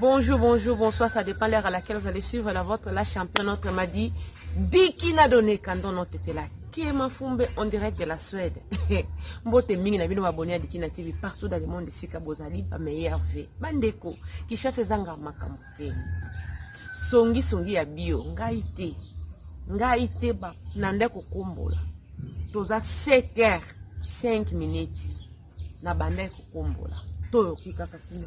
Bonjour, bonjour, bonsoir, ça dépend l'heure à laquelle vous allez suivre la vôtre, la championne, notre m'a dit, Dikina donné quand on était là. Kema Fumbe en direct de la Suède. Mbote mingi na bino abonné à Dikina TV partout dans le monde esika bozali ba meilleur V. Bandeko, Kinshasa ezanga makambo te. Songi songi ya bio, ngai te. Ngai te ba na ndeko kombola. Toza 7 heures 5 minutes na bandaki kokombola toyoki kaka kuna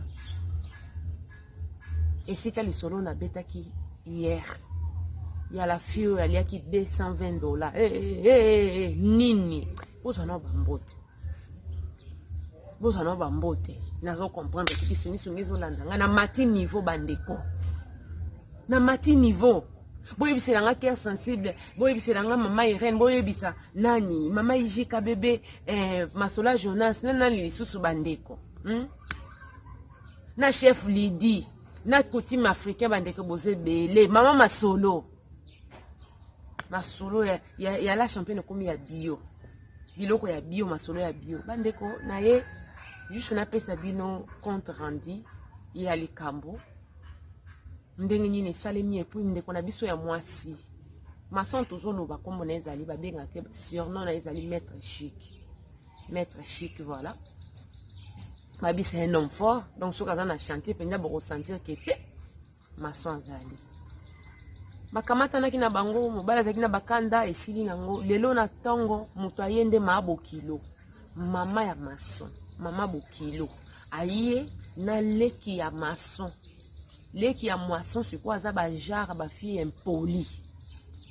esika lisolo nabetaki hier ya la fille oyo aliaki 220 dollars. Hey, hey, hey, hey, nini? Bozwa nao bambote, bozwa nao bambote. Nazo comprendre te, kisongisongi ezolanda ngai. Na mati niveau, bandeko, na mati niveau. Boyebisela nga cœur sensible, boyebisela nga mama Irene, boyebisa nani, mama Ijika bebe, masola Jonas na nani lisusu, bandeko, Na chef Lidi na coutume africain. Bandeko, boza ebele. Mama masolo, masolo ya la championne ekomi ya bio, biloko ya bio, masolo ya bio. Bandeko na ye, juste napesa bino compte rendu ya likambo ndenge nini esalemi. Et puis ndeko na biso ya mwasi maçon, tozoloba nkombo na ezali, babengaka surnom na ezali Maître Chic. Maître Chic, voilà, babi c'est un homme fort. Donc soki aza na chantier mpenza, bokosentir ke te maçon azali. Bakamatanaki na bango, mobali azalaki na bakanda, esili nango. Lelo na ntongo, moto aye nde maa bokilo, mama ya maçon, mama bokilo aye na leki ya maçon. Leki ya maçon sikoyo aza bagenre bafille impoli,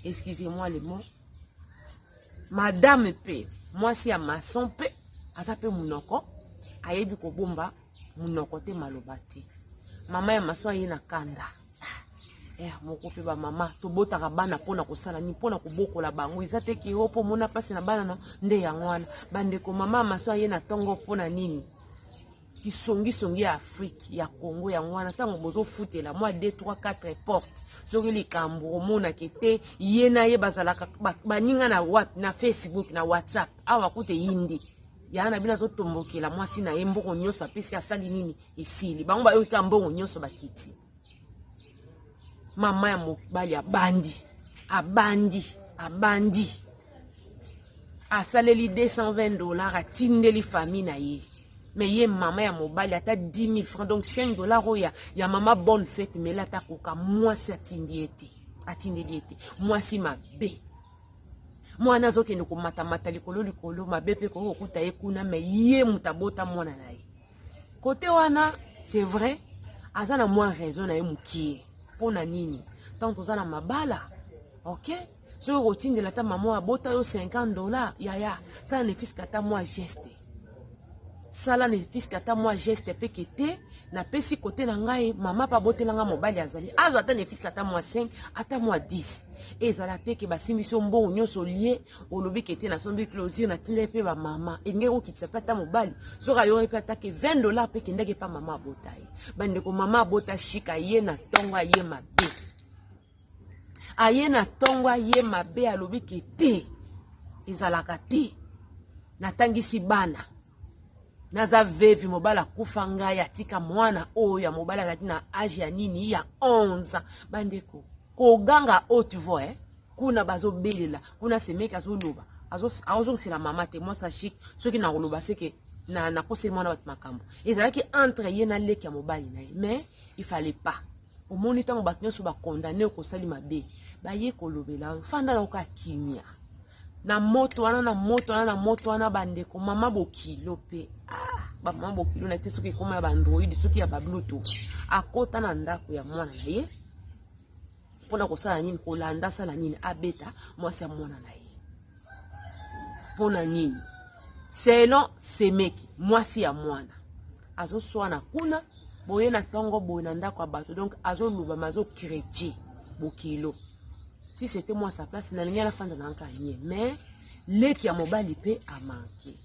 excusez-moi le mot, madame. Mpe mwasi ya maçon mpe aza mpe monoko, ayebi kobomba monoko te, maloba te. Mama ya maçon aye na kanda moko mpe. Bamama, tobotaka bana mpona kosala nini? Mpona kobokola bango. Eza te ke o mpo omona mpasi na bana no nde yango wana. Bandeko, mama ya maçon aye na ntongo mpona nini? Kisongisongi ya Afrique, ya Congo, yango wana. Ntango bozofutela mwa 2 3 4 porte, soki likambo omonake te, ye na ye bazalaka baninga na wapi? Na Facebook, na WhatsApp. Awa kuta eyindi ya na bino, azotombokela mwasi na ye. Mbongo nyonso apesi, asali nini? Esili. Bango bayoki kaka mbongo nyonso, bakiti. Mama ya mobali abandi, abandi, abandi, asaleli 220 dollars, atindeli famille na ye. Mais ye mama ya mobali, ata 10 000 francs, donc 5 dollars oyo ya mama bonne fête mele, ata koka mwasi atindi ye te, atindeli ye te. Mwasi mabe, mwana azokende komatamata likolo likolo, mabe mpe koki kokuta ye kuna. Mais ye moto abota mwana na ye kote wana, c'est vrai, aza na mwa raison na ye mokie. Mpo na nini? Ntango toza na mabala, ok, soki okotindela ata mama abota yo 50 dollars, yaya, sala ne fût-ce que ata mwa geste, sala ne fût-ce que ata mwa geste mpe ke te. Napesi kote na ngai, mama mpe abotelanga mobali, azali azwa ata ne fût-ce que ata mwa 5, ata mwa 10. Ezala te ke basimbisi yo mbongo nyonso, olie, olobi ke te, nasombi closure, natindaki mpe bamama. Elingi kokitisa mpe ata mobali soki ayoki mpe atake 20 dollar mpe ekendaki epa mama abota ye. Bandeko, mama abota shika ye na ntongo, aye mabe, aye na ntongo, aye mabe, alobi ke te, ezalaka te, natangisi bana, naza veuve, mobali akufa, ngai atika mwana oyo ya mobali azalaki na age ya nini, ya 11 ans. Bandeko, koganga haute voix, eh? Kuna bazobelela kuna, semeki azoloba, azongisela mama te. Mwasi ashik, soki nakoloba seke nakoseli mwana bato. Makambo ezalaki entre ye na leki ya mobali na ye, mais il fallait pas. Omoni, ntango bato nyonso bakondane, okosali mabe, baye kolobela, fanda na oka kimia na moto wana, na moto wana, na moto wana. Bandeko, mama bokilo mpe, ah, bamama bokilo na te, soki ekóma ya baandroid, soki ya babluetooth, akota na ndako ya mwana na ye mpona kosala nini? Kolanda, asala nini? Abeta mwasi ya mwana na ye. Mpona nini? Selon semeki, mwasi ya mwana azoswana kuna boye na ntongo boye na ndako ya bato. Donc azoloba ma azochrétien bokilo. Si c'était moi à sa place, nalingi nafanda na nka nye. Mais leki ya mobali mpe amanke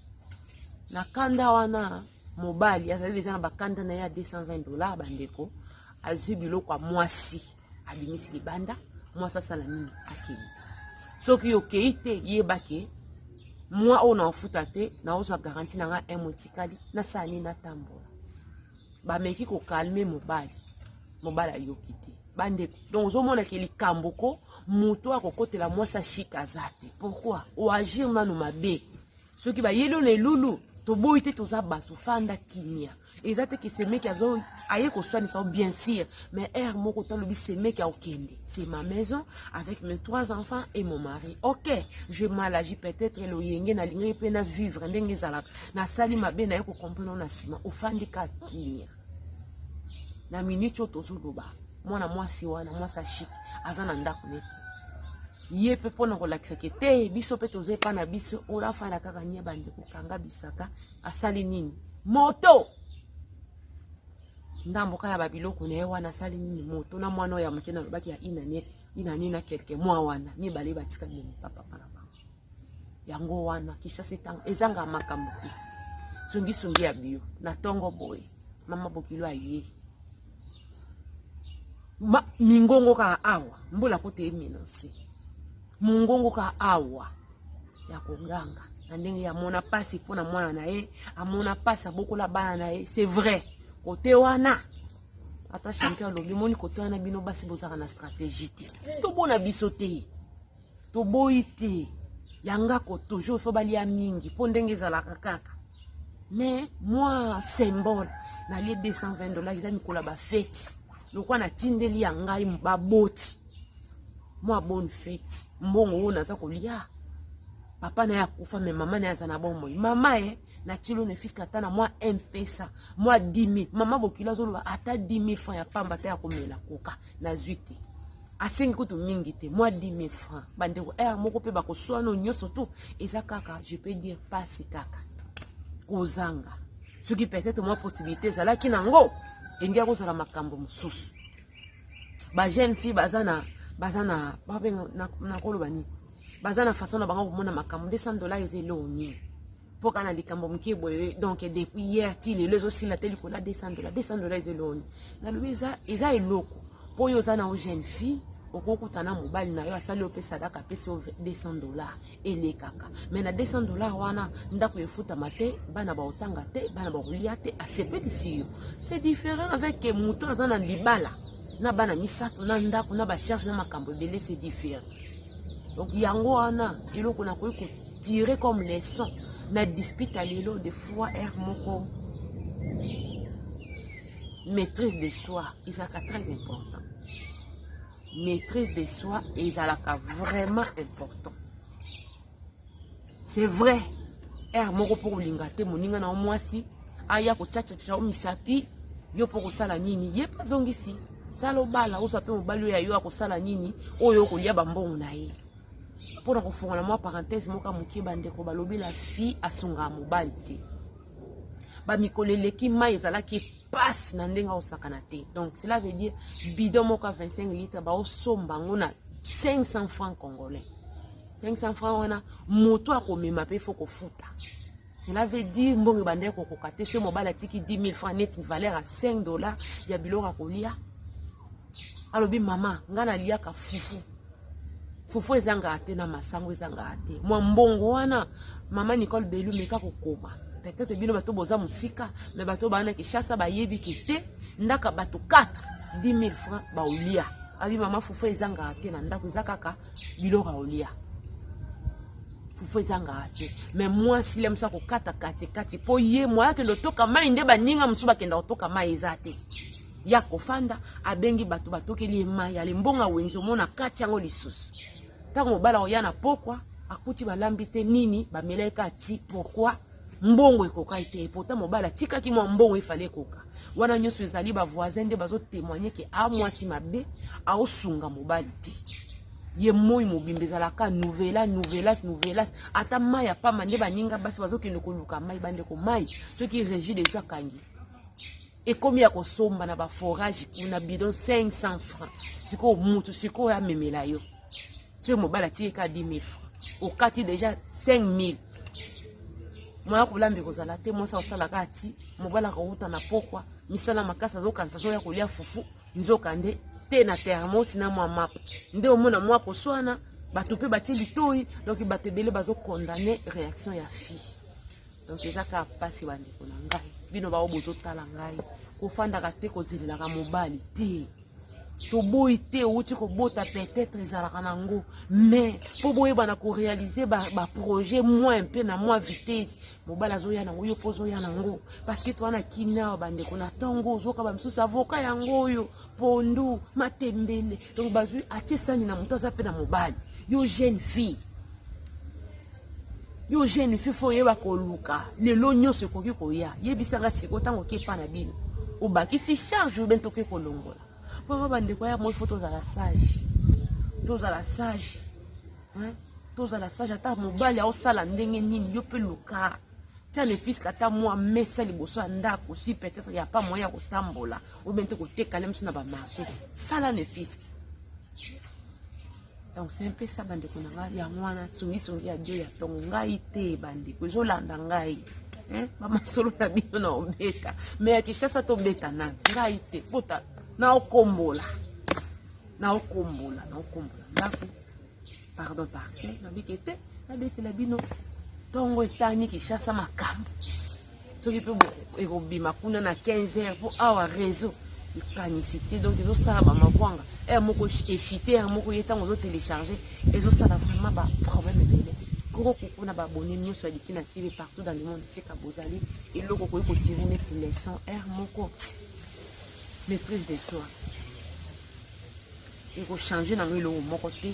na kanda wana. Mobali azali deja na bakanda na ye ya 220 dollars. Bandeko, azwi biloko ya mwasi, abimisi libanda. Mwasi asala nini? Akei. Soki okei te, yebake mwa oyo naofuta te, naozwa garantie na ngai un mois etikali, nasala nini? Natambola. Bameki kocalmer mobali. Mobali ayoki te, bandeko. Donc ozomona ke likambo ko moto akokotela mwasi ashika aza te. Pourquoi oagir nanu mabe? Soki bayeli yo na elulu, toboyi te, toza bato, fanda kimia. Eza te ke semeki azo aye koswanisa yo, bien sûr, mais heure moko talobi semeki akokende. C'est ma maison avec mes trois enfants et mon mari. Ok, je mal agi peut-être, loyenge nalingaki mpe na vivre ndenge ezalaka, nasali mabe, naye kocomprendre na nsima. Ofandi ka kimia. Na minute oyo tozoloba, mwana mwasi wana, mwasi ashik, aza na ndako neti ye mpe mpona kolakisa ke te, biso mpe toza epa na biso. Oyo afanda kaka nye, bandeko, kanga bisaka. Asali nini? Moto ndambo kaka ya babiloko na ye wana. Asali nini? Moto na mwana oyo ya moke nalobaki ya inane inane na quelque mois wana, mibale batikali meme papa na bango. Yango wana Kinshasa ezanga makambo te. Songisongi ya bio na ntongo boye, mama bokilo aye ma, mingongo kaka awa, mbula kuta emenase mongongo kaka awa ya koganga na ndenge amona mpasi mpo na mwana na ye, amona mpasi abokola bana na ye. C'est vrai, kote wana ata champion alobi, moni kote wana bino basi bozalaka na stratégie te. Tobona biso te, toboyi te yangako toujours faut balia mingi mpo ndenge ezalaka kaka. Mais moi, symbole nalie 220 $, eza mikolo ya bafête, lokwa natindeli ya ngai baboti mwa bonne fête. Mbongo oyo naza kolia, papa na ye akufa, mais mama na ye aza na bomoi. Mama ye natili ne fiske ata na mwa mpesa mwa 10 000. Mama bokilo azoloba ata 10 000 francs ya pamba, ata ya komela koka nazwi te. Asengi kutu mingi te, mwa 10 000 francs. Bandeko, heure moko mpe bakoswana nyonso tu eza kaka, je peux dire, pasi kaka kozanga. Soki peut-être mwa possibilité ezalaki nango, engi akozala makambo mosusu. Bajeune fille baza na nakoloba nini, baza na façon na bango komona makambo. 200 $ eza eloko nini? Mpo kaka na likambo moke boye, donc depuis hier ti lelo ezosila te likolo ya 200 $. 200 $ eza eloko nini? Nalobi eza eloko mpo oyo oza na yo jeune fille, okokuta na mobali na yo asali yo mpe sadaka, apesi yo 200 $, elekaka. Mais na 200 $ wana, ndako efutama te, bana baotanga te, bana bakolia te, asepelisi yo. C'est différent avec moto aza na libala na bana misato na ndako na bacharge na makambo ebele. C'est différent. Donc yango wana eloko nakoki kotirer comme leçon na dispute ya lelo. De fois, heure moko, maîtrise de soi ezalaka très important. Maîtrise de soi ezalaka vraiment important. C'est vrai, heure moko mpo kolinga te moninga na yo mwasi aya kotiatiatia yo misapi, yo mpo kosala nini? Ye mpe azongisi sala obala, ozwa mpe mobali oyo ya yo akosala nini, oyo okolia bambongo na ye. Mpona kofongola mwa parenthèse moko ya moke, bandeko, balobi la fille asungaka mobali te. Bamikolo eleki, mai ezalaki pasi na ndenge akosakana te. Donc cela veut dire bidon moko ya 25 litre, baosomba yango na 500 francs congolais. 500 francs wana, moto akomema mpe faut kofuta. Cela veut dire mbongo ebandaki kokoka te. Soki mobali atiki 10 000 francs neti valeur ya 5 $ ya biloko ya kolia, alobi: "Mama, ngai naliaka fufu, fufu ezangaka te na masango, ezangaka te." Mwa mbongo wana, mama Nicole Belu, meka kokoma. Peut-être bino bato boza mosika, mais bato baa na Kinshasa bayebi ke te ndaka bato 4, 10 000 francs baolia. Abi: "Mama, fufu ezangaka te na ndako, eza kaka biloko ya kolia, fufu ezangaka te." Mais mwasi le mosu akokata katikati mpo ye mwa akende otoka mai nde baninga mosusu bakenda kotoka mai eza te. Ya kofanda, abengi bato, batokeli ye mai. Ale mbongo awenzi, omona kati yango lisusu. Ntango mobali akoya na pokwa, akuti balambi te nini, bamelaki kaka ti. Pourquoi? Mbongo ekokai te. Pourtant mobali atikaki mwa mbongo efale ekoka. Wana nyonso ezali bavoisin nde bazotémoigne ke a mwasi mabe, aosunga mobali te. Ye moi mobimba ezalaka novelas, novelas, novelas. Ata mai ya pamba nde baninga basi bazokende koluka mai. Bandeko, mai soki régie deja akangi, ekomi ya kosomba na baforage kuna, bidon 500 francs. Sikoyo mutu sikoyo amemela yo, soki mobali atiki ka 10 000 francs, okati déjà 5 000. Moya kolamba ekozala te. Mwasi akosalaka ati mobali akouta na pokwa misala makasi, azokanisa azoya kolia fufu, nzoka nde te na thermos na mwa mapa. Nde omona mwa koswana, bato mpe batie litoi. Donc bato ebele bazocondamner réaction ya fille. Donc eza kaka mpasi, bandeko na ngai, bino bao bozotala ngai. Kofandaka te, kozelelaka mobali te. Toboyi te, outi kobota, peut-être ezalaka nango, mais mpo boyebana koréaliser baprojet ba moins mpe na mwa vitesse, mobali azoya nango, yo mpo ozoya nango, parce que towana kini awa, bandeko, na ntongo ozoka bamisusu avocat yango oyo, pondu matembele. Donc bazwi, atie sani na moto, aza mpe na mobali. Yo jeune fille, yo jeune fille, faut oyeba koluka. Lelo nyonso ekoki koya. Yebisanga sikoyo, ntango oke epa na bino, obakisi charge obe ntoke kolongola mpo bandeko ya moi, faut tozala sage, tozala sage, tozala sage. Ata mobali aosala ndenge nini, yo mpe luka, tia ne fût-ce que ata mwa mesa liboso ya ndako. Si peut-être ya pas moyen ya kotambola ou bien te kotekala miso na bamarché, sala ne fût-ce que. Donc c'est un peu ça, bandeko na ngai. Yango wana songisongi ya dio ya ntongo. Ngai te, bandeko, ezolanda ngai, bamasolo na bino na obeta, mais ya Kinshasa tobeta nani? Ngai te. Pota naokombola, naokombola, naokombola ndako, pardon, parcelle. Nabiki te, nabetela bino ntongo etani Kinshasa makambo. Soki mpe ekobima kuna na 15 heures, mpo awa réseau ekanisi te, donc ezosala bamavwanga heure moko echite, heure moko ye ntango ozotélécharge, ezosala vraiment baproblème ebele. Gros coucou na baabonnés nyonso ya Dikina TV partout dans le monde, esika bozali. Eloko okoki kotirer neti leçon, heure moko maîtrise de soi ekochange nango eloko moko te,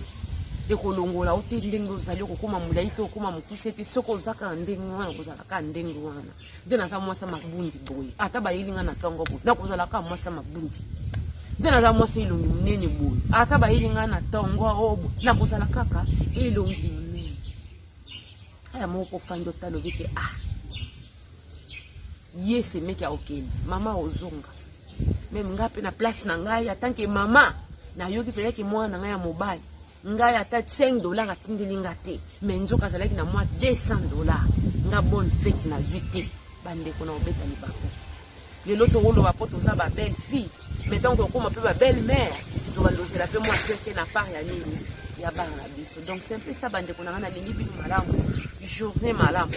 ekolongola o te ndenge ozali, okokóma molai te, okóma mokuse te. Soki oza kaka ndenge wana, okozala kaka ndenge wana. Nde naza mwasi mabundi boye, ata bayeli nga na ntongo boye, nakozala kaka mwasi mabundi. Nde naza mwasi elongi monene boye, ata bayeli nga na ntongo oyo boye, nakozala kaka elongi monene. Aya moko kofandi, otala, obi ke ah, ye semeki akokende, mama ozonga. Même nga mpe na place na ngai en tant que mama, nayoki mpenzaki mwana na ngai ya mobali, ngai ata 5 $ atindeli nga te, mais nzoka azalaki na mwa 200 $. Nga bonne fête nazwi te. Bandeko, na obeta libaku lelo, tokoloba mpo toza babelle fille, mais ntango tokóma mpe babelle mère, tobandozela mpe mwa keke na part ya nini ya bana na biso. Donc c'est un peu ça, bandeko na ngai. Nalingi bino malamu, journée malamu,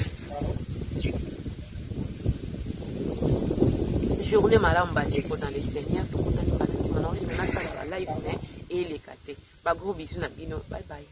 journée malamu, bandeko dans le Seigneur. Tokutani mbala nsima. Na olinga nasala balive, mais eleka te. Bagros bisous na bino, bye bye.